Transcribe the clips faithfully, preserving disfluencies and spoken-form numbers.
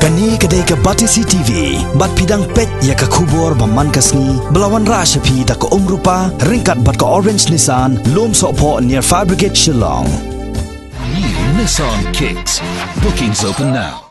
Kane ka dei ka Batesi T V, bad phi dang peit ïa ka khubor ba man ka sngi, ba la wanrah sha phi da ka Umrupa, ryngkat bad ka Orange Nissan, Lumsohphoh near Fire Brigade Shillong. New Nissan Kicks. Bookings open now.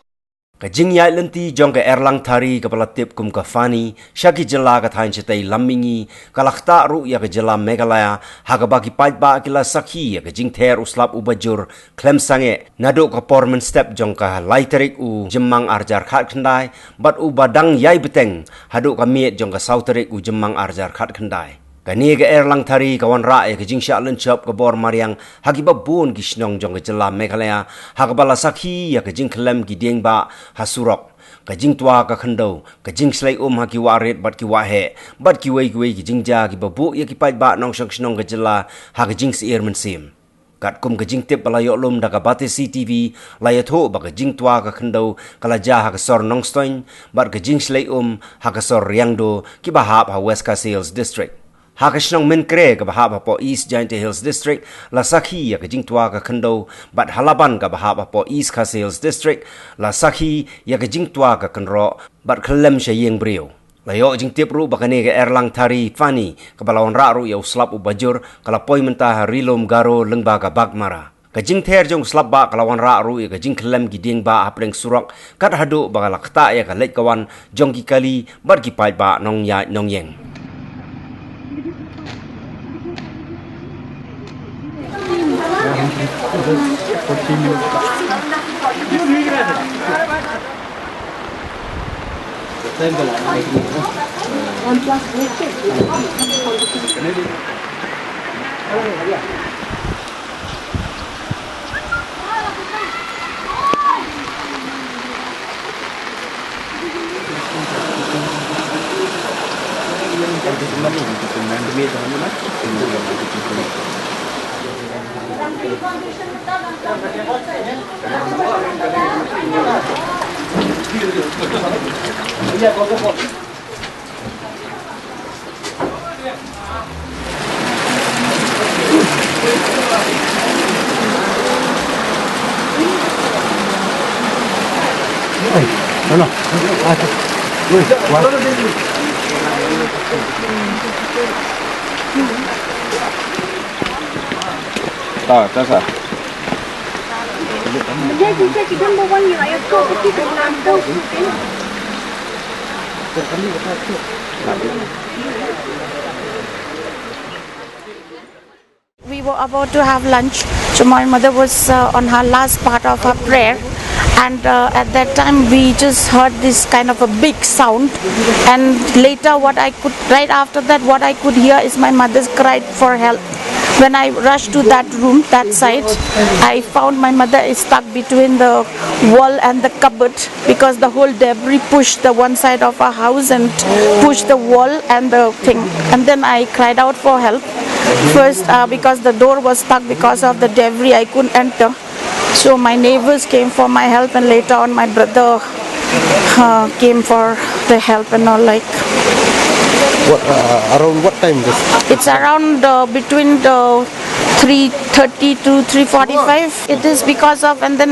Ka jingïaid lynti jong ka Erlang Thari kaba la tip kum ka Fani, sha ki jylla ka thaiñ shatei lam mihngi, ka la ktah ruh ïa ka jylla Meghalaya, ha kaba ki paidbah ki la sakhi ïa ka jingther u slap uba jur, khlem sangeh, naduh ka por mynstep jong ka lai tarik u Jymmang arhajar khatkhyndai, bad uba dang ïai bteng, haduh ka miet jong ka saw tarik u Jymmang arhajar khatkhyndai. Kane ka Erlang Thari ka wanrah ïa ka jingshah lynshop ka bor mariang, ha kiba bun ki shnong jong ka jylla Meghalaya, ha kaba la sakhi ïa ka jingkhyllem ki dieng bah ha surok, ka jingtwa ka khyndew, ka jingshlei um ha ki wah rit bad ki wah heh, bad kiwei kiwei ki jingjia kiba buh ïa ki paidbah nongshong shnong ka jylla, ha ka jingsyier mynsiem. Katkum ka jingtip ba la ïoh lum da ka Batesi T V, la ïathuh ba ka jingtwa ka khyndew, ka la jia ha ka sor Nongstoiñ, bad ka jingshlei um, ha ka sor Riangdo, kiba hap ha West Khasi Hills District. Ha ka shnong Mynkre kaba hap hapoh East Jaintia Hills District, la sakhi ïa ka jingtwa ka khyndew, bad ha Laban kaba hap hapoh East Khasi Hills District, la sakhi ïa ka jingtwa ka kynroh, bad khyllem sha ïing briew. La ïoh jingtip ruh ba kane ka Erlang Thari Fani, kaba la wanrah ruh ïa u slap uba jur, ka la poi mynta ha Ri Lum Garo lyngba ka Baghmara. Ka jingther jong u slap bah ka la wanrah ruh ïa ka jingkhyllem ki dieng bah hapdeng surok, kat haduh ba ka la ktah ïa ka leit ka wan jong ki kali, bad ki paidbah nongïaid nongïeng. Ta, ta sa. We were about to have lunch, so my mother was uh, on her last part of her prayer, and uh, at that time we just heard this kind of a big sound, and later what I could, right after that, what I could hear is my mother's cried for help. When I rushed to that room, that side, I found my mother is stuck between the wall and the cupboard, because the whole debris pushed the one side of our house and pushed the wall and the thing. And then I cried out for help. First, uh, because the door was stuck because of the debris, I couldn't enter. So my neighbors came for my help, and later on, my brother uh, came for the help and all. Like, what, uh, around what time this? It's around uh, between the three thirty to three forty-five. It is because of, and then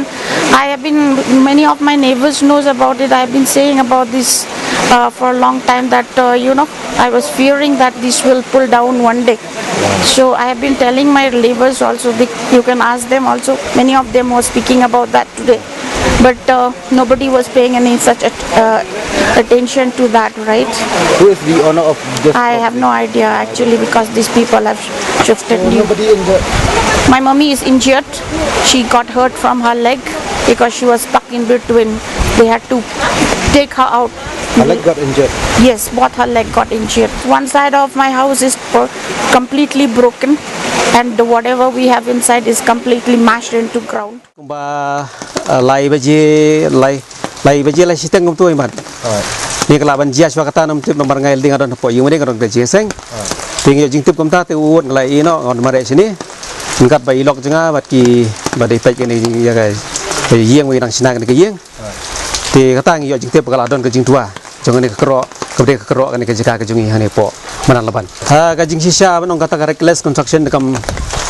I have been, many of my neighbors knows about it. I have been saying about this uh, for a long time, that uh, you know, I was fearing that this will pull down one day. So I have been telling my neighbors also. They, you can ask them also. Many of them were speaking about that today, but uh, nobody was paying any such at, uh, attention to that, right? Who is the owner of this I have property? No idea, actually, because these people have shifted. So new. Nobody in the. My mummy is injured. She got hurt from her leg because she was stuck in between. They had to take her out. Her leg got injured? Yes, both her leg got injured. One side of my house is po- completely broken, and the, whatever we have inside is completely mashed into ground. Kumba uh, lai baje, lai, lai baje lai shiteng kumtu imat. Ni kala ban jia shwa kata nam tip namar ngai lding adon hapoh ïing, lding adon ka jiseng. Ting ïoh jingtip kumta te u wot ngalai ino ngon mare sini. Ngat ba ilok jnga bad ki ba dei pek ni ïa ka ïing, wi nang sina ka ïing. Te kata ngi ïoh jingtip ba ka la don ka jingtwa jong kane ka krok, ka bdei ka krok kane ka jaka ka jong ngi hane hapoh Madan Laban. Ha ka jingshisha ban ong kata ka reckless construction kam,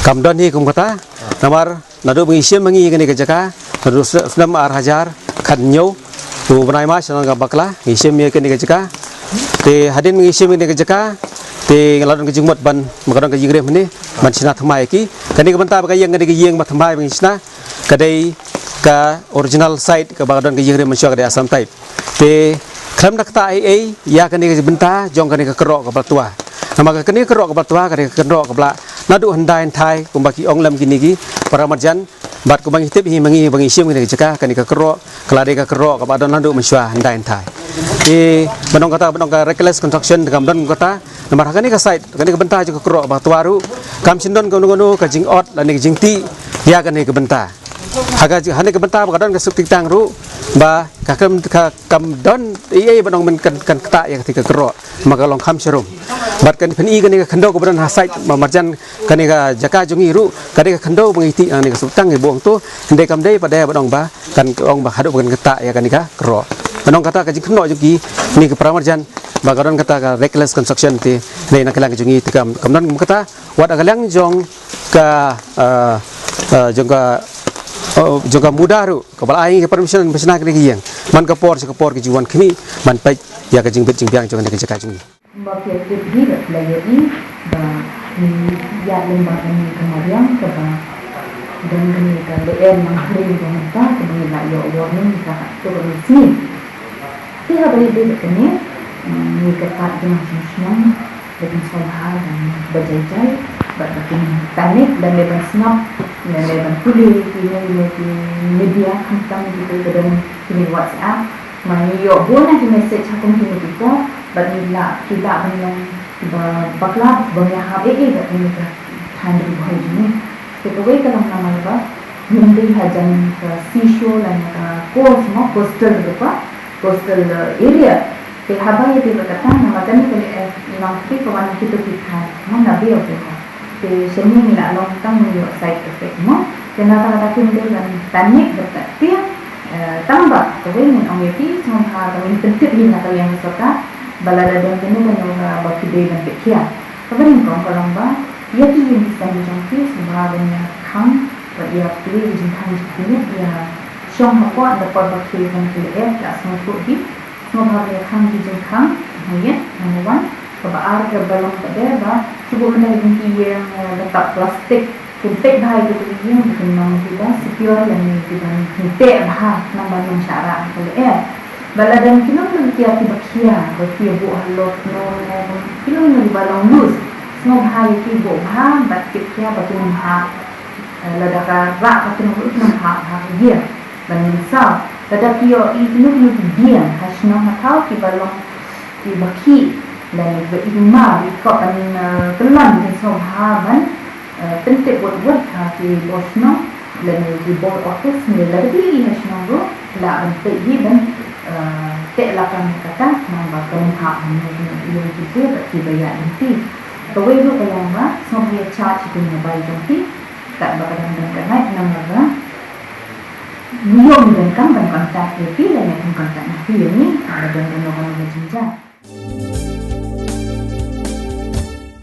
kam don hi kum kata. Namar naduh ba ngi shim ha ngi kane ka jaka naduh snem ar hajar khathynñiew, To bnai ma sha nang ka bakla ngi shim ïa kane ka jaka. Te hadien ngi shim ïa kane ka jaka te nga la don ka jingmut ban ma ka don ka jingrim ne ban shna thymmai ïa ki. Kane ka bynta ba ka ïeng kane ka ïeng ba thymmai ba ngi shna ka dei ka original site ka ba ka don ka jingrim mynshuwa ka dei Assam type. Te khlem da kata ei ei ïa kane ka bynta jong kane ka kyrroh ka ba la twa. Namar ka kane ka kyrroh ka ba la twa ka dei ka kyrroh ka ba la naduh hyndai hynthai kumba ki ong lem kine ki para marjan. Bad kumba ngi tip hi ma ngi ba ngi shim kane ka jaka kane ka kyrroh ka la dei ka kyrroh ka ba don naduh mynshuwa hyndai hynthai. Te ban ong kata ban ong ka reckless construction te kam don kata. Namar ha kane ka site kane ka bynta jong ka kyrroh ba twa ruh kam shym don kano kano ka jingot lane ka jingtih ïa kane ka bynta. Ha ka ha kane ka bynta ba ka don ka septic tank ruh ba ka kam ka kam don ei ei ban ong men kan kan kata ïa kata ka kyrroh. Ma ka long kham sharum. Bad kan pyn-i kane ka khyndew ka ba don ha site ba marjan kane ka jaka jong ngi ruh ka dei ka khyndew ba ngi tih kane ka septic tank ngi buh hangto. Hynrei kam dei pat de ban ong ba kan ong ba haduh ba kan kata ïa kane ka kyrroh. Ban ong kata ka jingkynnoh jong ki ne ka para marjan ba ka don kata ka reckless construction te ne na ka liang jong ngi te kam kam don kata. Wat ha ka liang jong ka eh, eh, jong ka eh, jong ka MUDA ruh ka ba la ai ka permission ba shna kane ka ïeng. Man ka por sha ka por ka jingwan khmih ban peit ïa ka jingbit jingbiang jong kane ka jaka jong ngi. Ba phi tip hi ba phi la ïohi ba ngi ïaid lem bad kane ka mariang kaba don kane ka lyer nang hring ba mynta kaba ngi la ïoh warning ka ha ka sngi. Te haba ïadei bad kane, mm, ngi kyrpad ïa ki nongshong shnong ba kin sngewbha ban ba jai jai bad ba kin panic lane ban sngap lane ban pule ïa kine ïa ki media khamtam kito ba don kine WhatsApp. Ma ngi ïoh bun na ki message ha kum kine ki por bad ngi lah ki lah ban long kiba bakla ba ngi hap eh eh bad kine ka thaiñ Ri Bhoi jong ngi. Te kawei ka long namar ba ngim dei hajan ka seashore lane ka coast mo, coastal rupa, coastal area. Te haba ïadei bad kata namar kane ka lyer nang hring ka wan na kito ki thaiñ mo, na Bay of Bengal. Te shane ngi la long tang ngi ïoh side effect mo. Te na kata ka daw kim dei ban panic bad kat tieng, eh, tang ba kawei ngan ong ïa phi sngewbha ba ngin pyntip hi na ka liang ka sorkar ba lada don kano kano ka ba phi dei ban peit khia. Kaba nyngkong ka long ba ïa ki ïing ki seng jong phi sngewbha ban ïa khang bad ïa plie ki jingkhang jingkynnoh ïa shong hapoh da por ba khie jong phi eh ka sngewthuh hi. Sngewbha ban ïa khang ki jingkhang ha ïing, number one. Kaba ar kaba long pat de ba shu buh mynta ki ïing, eh, da tap plastik. Kin peit bha ïa ki ïing ba kin long kiba secure lane kiba kin teh bha namar nang shah rah ha ka lyer. Ba lada ki long ki ïa kiba khia ba ki ïa buh halor no ne ki long kiba long loose. Sngewbha ïa ki buh bha bad tip khia ba kin ym hap, eh, lada ka rah ka tnum ruh kin ym hap ha ka ïing. Ban mynsaw lada ki ïoh i kino kino ki dieng ha shnong ha thaw kiba long kiba khih lane kiba i ma i kop ban, eh, kyllon kin sngewbha ban, eh, pyntip wut wut ha ki bor shnong lane ki bor office ne lada ki i ha shnong ruh lah ban peit hi ban, eh, teh lakam ïa kata namar ba kan ym hap ha kino kino i ïing ki bad kiba ïaid lynti. Kawei ruh ka long ba sngewbha ïa charge ïa ki mobile jong phi. Katba ka dang don ka night namar ba ngi ïoh ngi donkam ban contact ïa phi lane phin contact na phi ïa ngi haba don kano kano ka jingja.